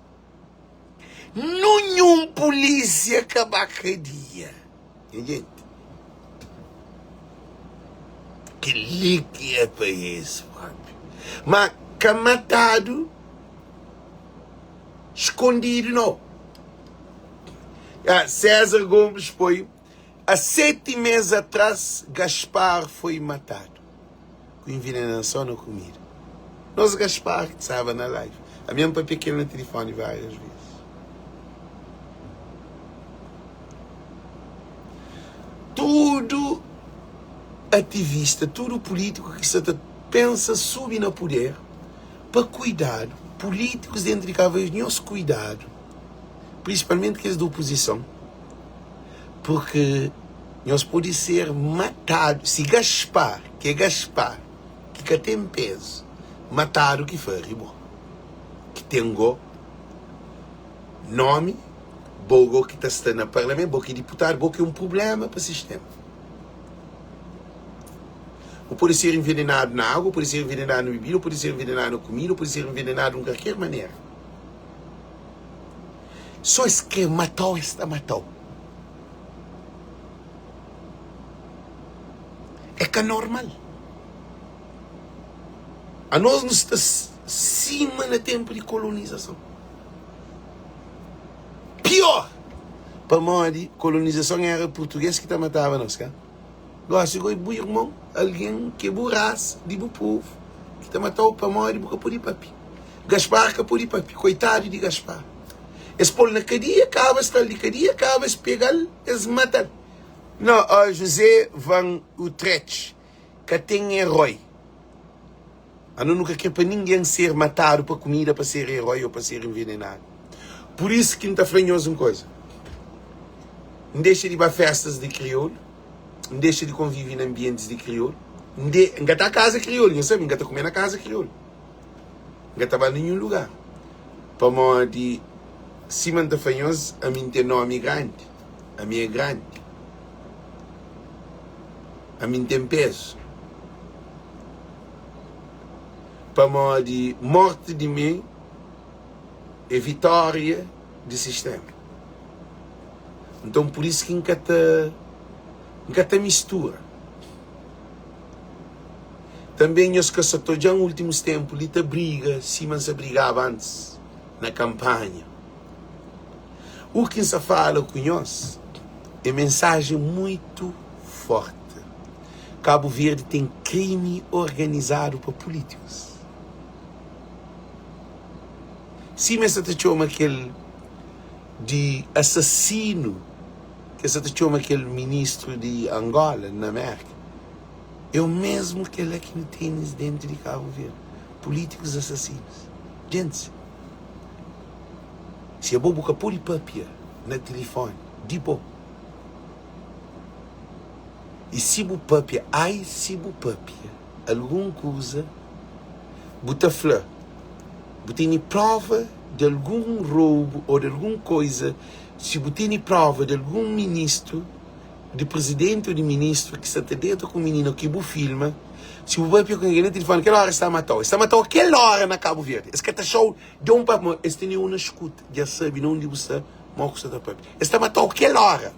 Ninhun pulísia ka ba kadia. Nha jenti, kel-li ki é país propi. Ma ka matadu skondidu, nau. César Gomes poi, A 7 mês atrás Gaspar foi matadu ku envenenason na kumida. Nos Gaspar ki staba na live. Ami N papia ku el na tilifoni várias vezes. Tudu ativista, tudu pulítiku ki sta ta pensa subi na puder, pa kuidadu, pulítikus dentru di Kabu Verdi, nhos kuidadu, prinsipalmenti kes di opuzison, purki nhos pode ser matadu. Si Gaspar, ki é Gaspar, ki ka ten pezu, matadu ki fari bo, ki ten go nomi, bo go ki ta sta na parlamentu, bo ki é diputadu, bo ki é un prubléma pa sistéma. Bu pode ser envenenadu na agu, bu pode ser envenenadu na bebida, bu pode ser envenenadu na kumida, bu pode ser envenenadu di un kalker manera. Sô es krê mata-u, es ta mata-u. É ka normal. Anos nu sta sima na ténpu di kolonizason. Pior! Pamodi kolonizason éra purtugês ki ta mataba nos, ka? Gósi goi bu irmon, algen ki é bu rasa, di bu povu, ki ta mata-u pamodi bu ka pode papia. Gaspar ka pode papia. Koitadu di Gaspar. Es pô-l na kadia, kaba es tra-l di kadia, kaba es pega-l, es mata-l. No, ó José van Utrecht, ka ten eroi. Ano nu ka kre pa ningen ser matadu pa kumida pa ser eroi o pa ser envenenadu. Pur isu ki N ta fla nhos un koza, N dexa di ba festas di kriolu, N dexa di konvivi na anbientis di kriolu, N de, N ka ta kaza kriolu, nhos sabe, N ka ta kume na kaza kriolu, N ka ta ba ninhun lugar, pamodi sima N ta fla nhos, ami N ten nomi grandi, ami é grandi, ami N ten pezu. Pamodi morti di mi é vitória di sistéma. Nton pur isu ki N ka ta N ka ta mistura. Tanbê nhos ka sa ta odja-m últimus ténpu li ta briga sima N sa brigaba antis na kanpanha. U ki N sa fala ku nhos é mensajen muitu fórti. Kabu Verdi ten krimi organizadu pa pulítikus. Sima es sa ta txoma kel di asasinu ki es sa ta txoma kel ministru di Angola na Merka, é o mesmu kel-la ki nu tene dentu di Kabu Verdi, pulítikus asasinus. Gentis, si abo bu ka pode papia na tilifoni di bo. I si bu papia, ai si bu papia algun kuza, bu ta fla, bu tene prova di algun roubu ô di algun koza, si bu tene prova di algun ministru, di prizidenti ô di ministru ki sta ta deta ku minina ki bu filma, si bu papia ku algen na tilifoni, kel óra es ta mata-u. Es ta mata-u kel óra na Kabu Verdi. Es ka ta xa-u da un papu, ma es tene-u na skuta, dja sabe na undi bu sta, modi ku sta ta papia. Es ta mata-u kel óra.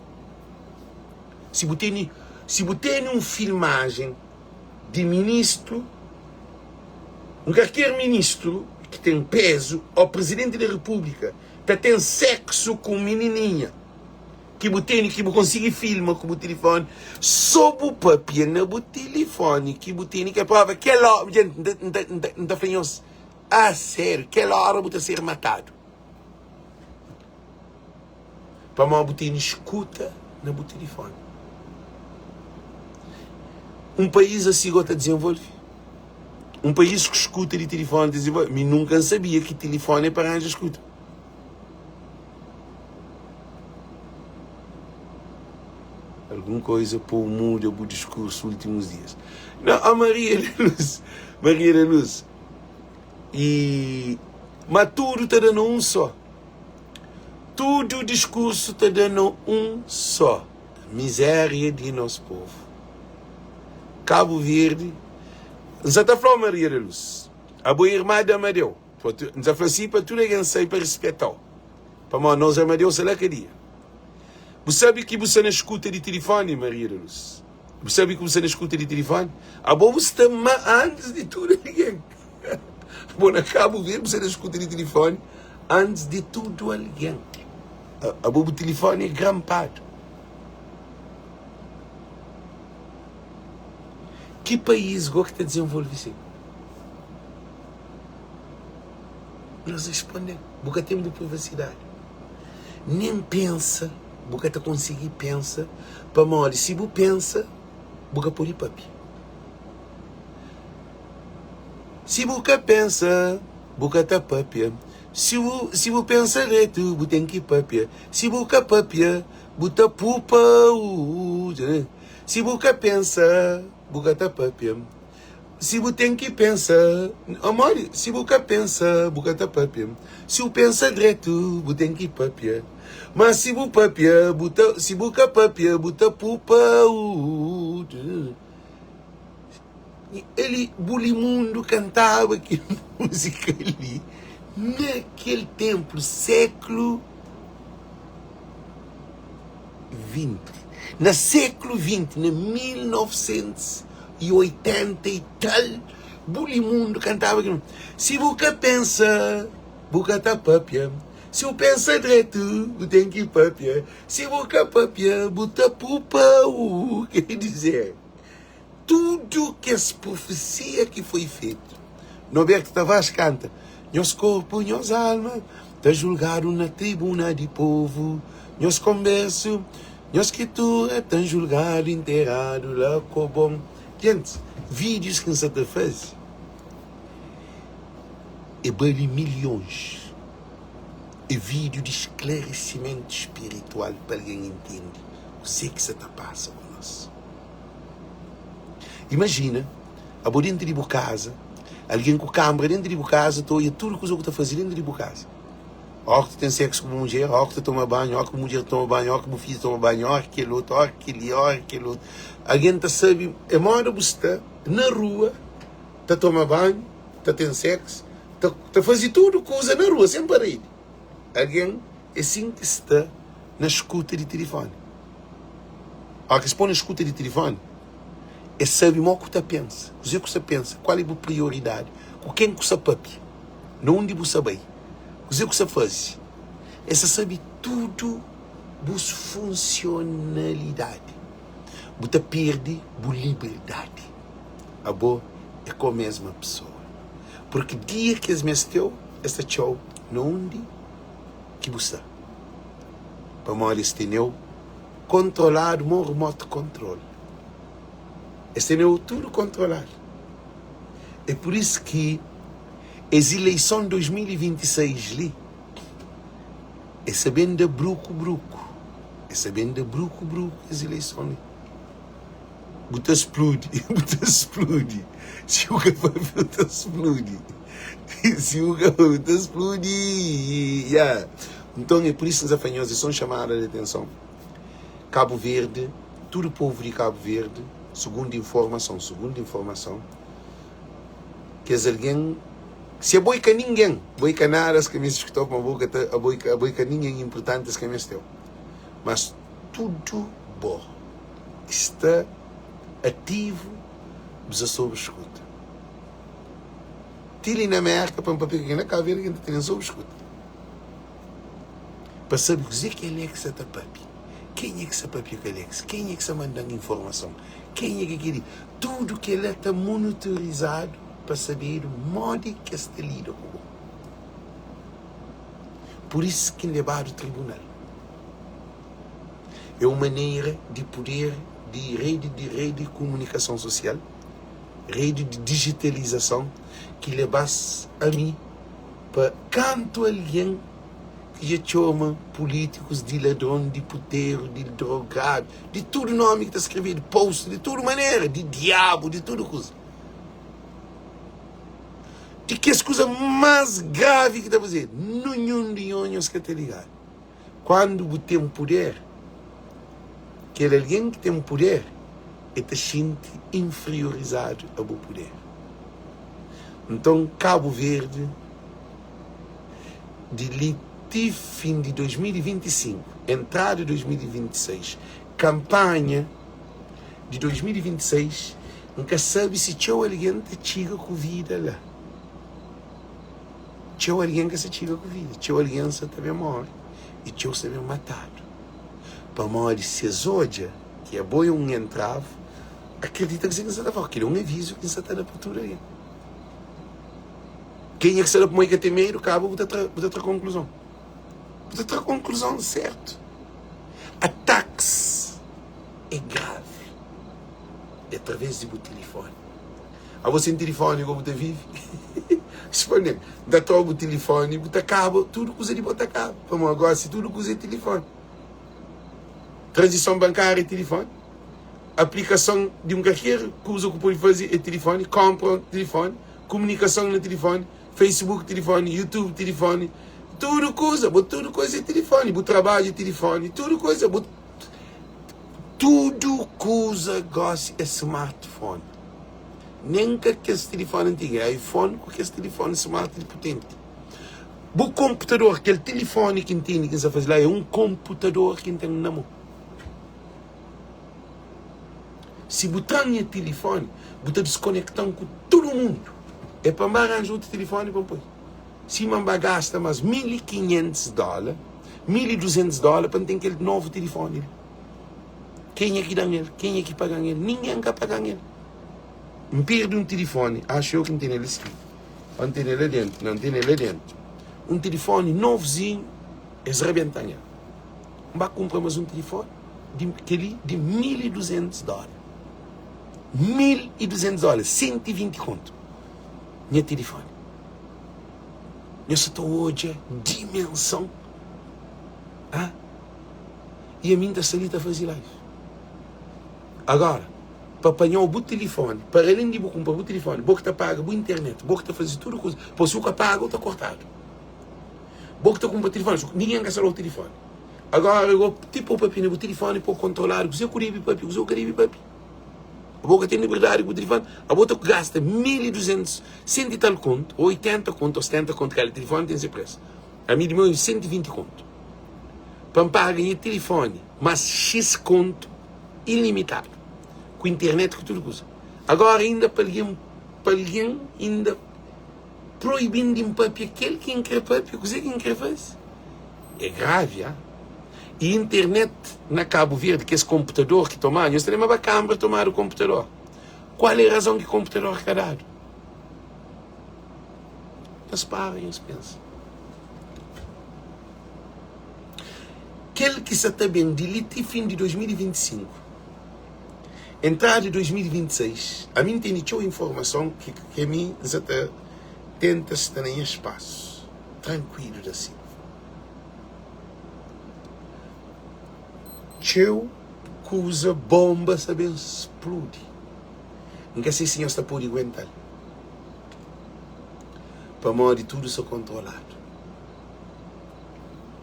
Si bu tene, si bu tene un filmajen di ministru, un kalker ministru ki ten pezu o prezidenti di repúblika ta ten seksu ku un minininha ki bu tene, ki bu konsigi filma ku bu tilifoni, so bu papia na bu tilifoni ki bu tene kel prova, kel ora, djenti, N ta, N ta, N ta fla nhos a sériu, kel ora bu ta ser matadu. Pamodi bu tene skuta na bu tilifoni. Un país asi go ta dizenvolve? Un país ku skuta di tilifoni ta dize, Mi nunka N sabia ki tilifoni é pa ranja skuta. Algun koisa pou muda bu diskursu ultimus dias. Não, a Maria da Luz, Maria da Luz. E ma tudu ta da na un só. Tudu diskursu ta da na un só. Miséria di nos povu. Kabu Verdi, N sa ta fla-u Maria da Luz, abo é irmã di Amadeu. N ta fla si pa tudu algen sai pa rispeta-u, pamodi nos Amadeu sta la kadia. Bu sabe ki bu sta na skuta di tilifoni, Maria da Luz? Bu sabe ki bu sta na skuta di tilifoni? Abo bu sta ma antis di tudu algen. Abo na Kabu Verdi bu sta na skuta di tilifoni antis di tudu algen. Abo bu tilifoni é granpadu. Ki país go ki ta dizenvolve si? Nhos responde-m, bu ka ten bu privasidadi. Nen pensa, bu ka ta konsigi pensa, pamodi si bu pensa, bu ka pode papia. Si bu ka pensa, bu ka ta papia. Si bu, si bu pensa dretu, bu ten ki papia. Si bu ka papia, bu ta pupa. Si bu ka pensa, bu ka ta papia. Si bu ten ki pensa, amodi? Si bu ka pensa, bu ka ta papia. Si bu pensa dretu, bu ten ki papia. Ma si bu papia, bu ta, si bu ka papia, bu ta pupa. Eli Bulimundo kantaba kel múzika li na kel ténpu, séklu 20. Na séklu 20, na 1980 i tal, Bulimundo kantaba kel múzika. Si bu ka pensa, bu ka ta pâpia. Si bu pensa dretu, bu ten ki pâpia. Si bu ka pâpia, bu ta pupa. Kê dizer? Tudu kes profesia ki foi fetu. Noberto Tavares kanta, Nhos korpu, nhos alma ta julgadu na tribuna di povu. Nhos konbersu, nhos skritura ta julgadu, interadu la kobon. Gentis, vídius ki N sa ta faze é bali milhons. É vídiu di sklaresimentu spiritual pa algen intende kuzê ki sa ta pasa ku nos. Imajina, abo déntu di bu kaza, algen ku kanbra déntu di bu kaza ta odja tudu kuza ku ta faze déntu di bu kaza. Óras ki tu ten séksu ku bu mudjer, óras ki tu ta toma banhu, óras ki bu mudjer ta toma banhu, óras ki bu fidju ta toma banhu, óras ki kel otu, óras ki kel-li, óras ki kel otu. Algen ta sabe é moda bu sta na rua ta toma banhu, ta ten séksu, ta ta faze tudu kuza na rua sen paredi. Algen é sin ki sta na skuta di tilifoni. Óras ki es pô na skuta di tilifoni, es sabe mô ku ta pensa, kuzê ku sta pensa, kual é bu prioridadi, ku ken ku sta papia, na undi bu sta bai, kuzê ku sta faze. Es ta sabe tudu bus funsionalidadi. Bu ta perde bu liberdadi. Abo é ka mesma pesoa. Purki dia ki es meste-u, es ta txeu na undi ki bu sta. Pamodi es tene-u kontroladu mo remote control. Es tene-u tudu kontroladu. É pur isu ki es ileison 2026 li, es sa ben da bruku bruku. Es sa ben da bruku bruku es ileison li. Bu ta spludi, bu ta spludi. Si bu ka papia bu ta spludi. Si bu ka papia bu ta spludi. Yeah. Nton é pur isu N sa fla nhos, é só un chamada di atenson. Kabu Verdi, tudu povu di Kabu Verdi, sugundu informason, sugundu informason, kes algen, si abo é ka ningen, bo é ka nada, es ka meste skutau, ma bo ka ta, abo é ka, abo é ka ningen inpurtanti, es ka meste-u. Mas tudu bo ki sta ativu, bu sta sobri skuta. Ti li na Merka, pa N papia ku algen na Kabu Verdi, algen ta tene-m sobri skuta. Pa sabe kuzê ki Alex sa ta papia, kenha ki sa papia ku Alex, kenha ki sa manda-m informason, kenha ki kel-li. Tudu kel-la ta monitorizadu pa sabedu modi ki es ta lida ku bo. Pur isu ki N lebadu tribunal. É un manera di puder di redi di redi di kumunikason sosial. Redi di dijitalizason ki leba-s ami pa kantu algen ki dja txoma pulítikus di ladron, di puteru, di drogadu, di tudu nomi ki ta skrebedu, post di tudu manera, di diabu, di tudu kuza. Di kes kuza más gravi ki ta fazedu, ninhun di nhos, nhos ka ta ligadu. Kandu bu ten puder, kel algen ki ten puder e ta xinti inferiorizadu a bu puder. Nton, Kabu Verdi, di li ti fin di 2025, entrada di 2026, kanpanha di 2026, N ka sabe si txeu algen ta txiga ku vida la. Txeu algen ka sa txiga ku vida, txeu algen sa ta ben móre i txeu sa ben matadu. Pamodi si es odja ki abo é un entravu, akredita kuzê ki N sa ta fla-u, kel-li é un avizu ki N sa ta da pa tudu algen. Kenha ki sta la pamodi ka ten medu, kaba bu ta tra, bu ta tra konkluzon. Bu ta tra konkluzon sertu. Ataks é gravi. É através di bu tilifoni. Abo sen tilifoni go bu ta vivi? Responde-m, N ta tra-u bu tilifoni, bu ta kaba, tudu kuza di bo ta kaba. Pamodi gosi tudu kuza é tilifoni. Tranzison bankária é tilifoni, aplikason di un kalker kuza ku pode faze é tilifoni, konpra tilifoni, kumunikason na tilifoni, Facebook tilifoni, YouTube tilifoni, tudu kuza, bo tudu kuza é tilifoni, bu trabadju é tilifoni, tudu kuza, bu Tudu kuza gosi é smartphone. Nen ka kes tilifoni antigu, é iPhone ku kes tilifoni smart di putenti. Bu konputador, kel tilifoni ki N tene ki N sta faze la é un konputador ki N ten na mon. Si bu tra-m nha tilifoni, bu ta diskonekta-m ku tudu mundu. É pa N ba ranja otu tilifoni pa N poi. Sima N ba gasta más 1500 dóla, 1200 dóla pa N ten kel novu tilifoni li. Kenha ki da-m el? Kenha ki paga-m el? Ningen ka paga-m el. N perde un tilifoni, axu eu ki N tene li skritu. Ô N tene la dentu? Nau, N tene la dentu. Un tilifoni novzinhu, es rabenta-m el. N ba kunpra más un tilifoni, di kel-li di 1200 dóla. 1200 dóla, 120 kontu, nha tilifoni. Nhos sa ta odja dimenson ah i ami nta sta li ta fazi live agora pa panhau bu tilifoni para além di bu kunpra bu tilifoni bo ki ta paga bu internet bo ki ta fazi tudu kuza po si bu ka paga bu ta kortadu bo ki ta kunpra tilifoni ninguém ka sa dau tilifoni agora go ti po papia na bu tilifoni po kontroladu kuze ku debi papia kuze ku ka debi papia. Abo ka ten liberdadi ku telefoni, abo ta gasta 1200, senti i tal kontu, ou 80 kontu, ou 70 kontu, kada telefoni ten se presu. Ami di meu é 120 kontu. Pa N paga nha telefoni mas X kontu ilimitadu, ku internet ku tudu kuza. Agora inda pa algen, pa algen inda proibin di N papia kel ki N kre papia, kuze ki N kre faze. É gravi, ah. I internet na Kabu Verdi, kes konputador ki tomadu, nhos ta lembra ba Kambra tomadu konputador? Kual é razon ki konputador ka dadu? Nhos para, nhos pensa. Kel ki sa ta ben di li ti fin di 2025, entrada di 2026, ami N tene txeu informason ki ami N sa ta tenta sta na nha spasu. Trankuilu da Silva. Txeu kuza bonba sa ben spludi. N ka sei si nhos ta pode guenta-l. Pamodi tudu sta kontroladu.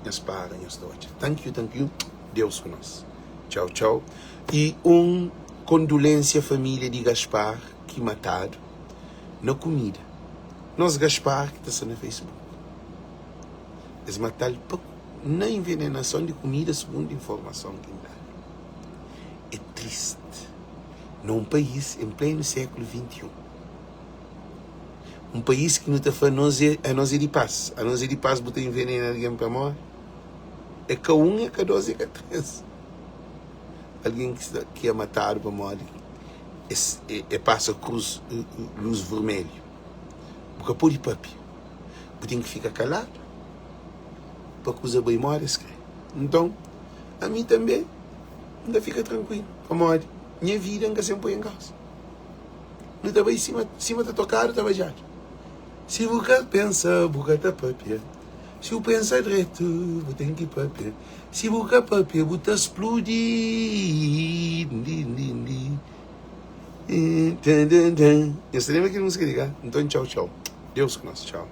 Nhos para, nhos ta odja. Thank you, thank you. Deus ku nos. Txau, txau. I un kondulensia família di Gaspar ki matadu na kumida. Nos Gaspar ki ta sta na Facebook. Es matal pa na envenenason di kumida sugundo informason ki N dadu. É trist na un país en plenu sékulu 21. Un país ki nu ta fla nos é anos é di pas. Anos é di pas bu ta envenena algen pa móre? É ka un, é ka dos, é ka tres. Algen ki sta ki é matadu pamodi es é pasa krus lus vermelhu. Bu ka pode papia. Bu ten ki fika kaladu pa kuza bai modi es kre. Nton, ami tanbe N ta fika trankuilu pamodi nha vida N ka sen poi en kauza. Nu ta bai sima sima ta tokadu ta badjadu. Si bu ka pensa bu ka ta papia. Si bu pensa dretu bu ten ki papia. Si bu ka papia bu ta spludi. Nhos ta lenbra kel múzika li ka? Nton txau txau. Deus ku nos. Txau.